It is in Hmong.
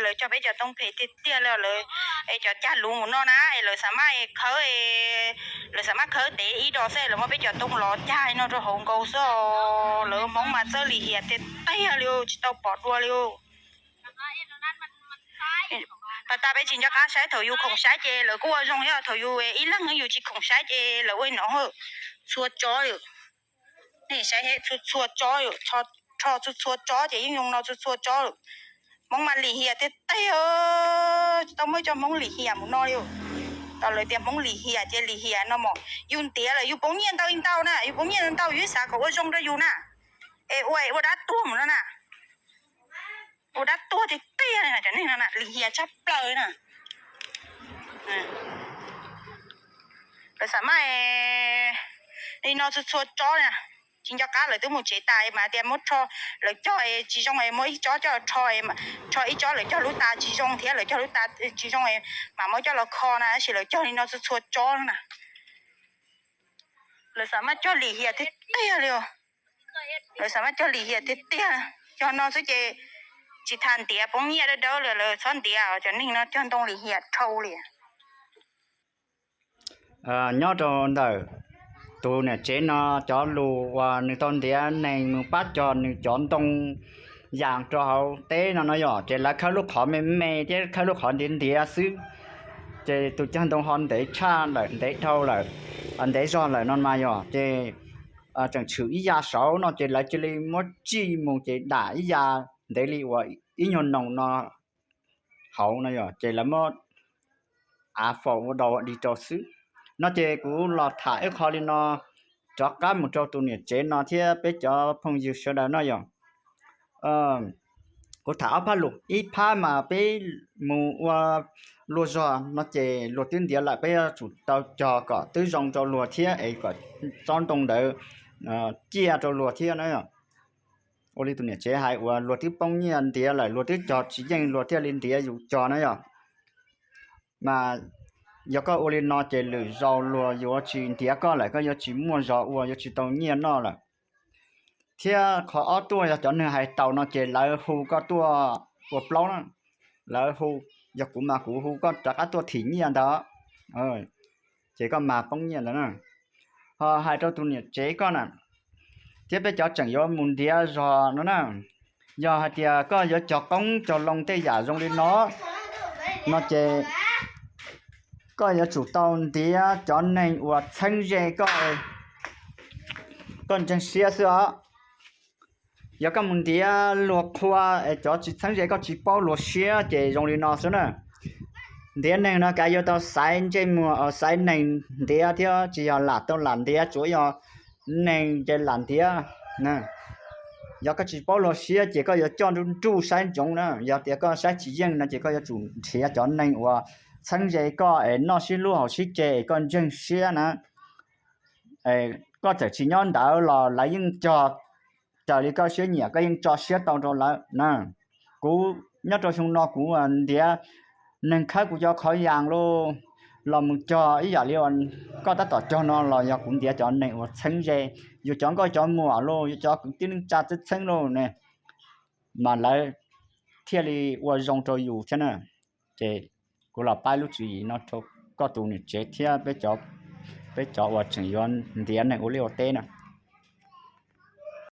Lawv cog peb cov too phem tiag tiag li lawm. Es cov cag lus mus no na es lawv xav maj khawb, lawv xav maj khawb tev ib dos xwb lawv muab peb cov too los cag no rau hauv nkaus xwb. Lawv Hmoob mas txawj lim hiam tiag tiag li, tsis tau pom dua li. Pas tas peb tsis nco qab saib, thaum yus khoom saib ces lawv kuj ua zoo thiab, thaum yus ib leeg yus tsis khoom saib ces lawv ua li no. Txhua tsob, nej saib, txhua tsob, rho txhua txhua tsob ces yeej zoo no txhua txhua tsob. Hmoob mas lim hiam tiag tiag, tsis tau muaj ib co Hmoob lim hiam mus no li. Tau lawv tias Hmoob lim hiam ces lim hiam no mas yus ntiav lawm yus poob nyiaj ntau ntau na, yus poob nyiaj ntau yus xav kom ua zoo rau yus na, es ua ua dab tuag mus no na. Ua dab tuag tiag tiag, cov neeg no lim hiam tshaj plaws na. Lawv xav maj li no txhua txhua tsob na. Tsis nco qab lawv twb mus tsev tas mas tias muab rho, lawv cog tsis zoo es muab ib tsob coj rho, rho ib tsob lawv cog lub tas tsis zoo thiab lawv cog lub tas tsis zoo es mam muab coj los kho na, tab sis lawv cog li no txhua txhua tsob na. Lawv xav maj cog lim hiam tiag tiag li. Lawv xav maj cog lim hiam tiag tiag. Cog no xwb ces tsis tas ntiav poob nyiaj dawb dawb li, lawv txhob ntiav, cov neeg no cog ntoo lim hiam dhau li. Nyob rau ntawm tus niam tsev no cov lus uas nws tau ntiav neeg mus pab cog nws cov ntoo yas rau hauv teb no no yom, ces lawv khawb lub qhov me me thiab khawb lub qhov ntiav ntiav xwb. Ces tus cog ntoo ho ntev tshaj lawm, ntev dhau lawm, ntev zog lawm no mas yom, ces tseem tshwm ib ya saud no ces lawv cia li muab tsij mus ces dam ib ya ntev li uas ib nyuag noos no hauv no yom, ces lawv muab av faus ua dau ua dig rau xwb. No ces kuv los tham ib qho li no rov qab mus rau tus niam tsev no thiab peb cov phooj ywg sawv daws no yom. Kuv tham ob phab lus, ib phab mas peb mus ua luag zog no ces luag twb ntiav lawm peb yuav tsum tau cog kom twb zoo rau luag thiab es kom tsob ntoo ntawd ciaj rau luag thiab na. Ua li tus niam tsev hais uas luag twb poob nyiaj ntiav lawm luag twb cog tsis yeej luag thiaj li ntiav yus cog na yom. Mas yog koj ua li no ces lwm zaus luag yuav tsis ntiav koj lawm, koj yuav tsis muaj zog ua, yuav tsis tau nyiaj noj lawm. Thiab qhov ob tuaj yog cov neeg hais taus no ces lawv hu koj tuaj ua plaub na, lawv hu, yog kuv mas kuv hu koj rov qab tuaj thim nyiaj ntawd, ces koj mas poob nyiaj ntawd na. Ho hais rau tus niam tsev koj na, thiab peb cov tseem yuav mus ntiav zog no na, yog hais tias koj yuav cog qoob cog loo tej yam zoo li no, no ces koj yuav tsum tau ntiav cov neeg uas txheeb ze koj, koj ntseeg siab xwb os. Yog koj mus ntiav luag qhua es cov tsis txheeb ze koj tsis paub luag siab ces zoo li no xwb na. Ntiav neeg no kav yuav tau xaiv ntsej muag, xaiv neeg ntiav thiab, tsis yog lam tau lam ntiav, tsuav yog neeg ces lam ntiav. Yog koj tsis paub luag siab ces koj yuav coj nruj nruj saib ntsoov na, yog tias koj saib tsis yeej no ces koj yuav tsum nrhiav cov neeg uas txheeb ze koj es noj sib hlub haus sib ce es koj ntseeg siab na. Koj txawm tsis nyob ntawd los lawv yeej cog raws li koj siab nyiam, koj yeej tso siab tau rau lawv na. Kuv nyob rau xyoo no kuv ntiav neeg khawb kuv cov qhov yas los mus cog ib yam li koj tab tom cog no los yog kuv ntiav cov neeg uas txheeb ze yus cov nkauj cov muam los yus cov kwv tij neej tsa txheeb txheeb los ne, mas lawv thiaj li ua zoo rau yus thiab na. Ces kuv los paib lub tswv yim no rau koj tus niam tsev thiab peb cov uas tseem yuav ntiav neeg ua liaj ua teb na.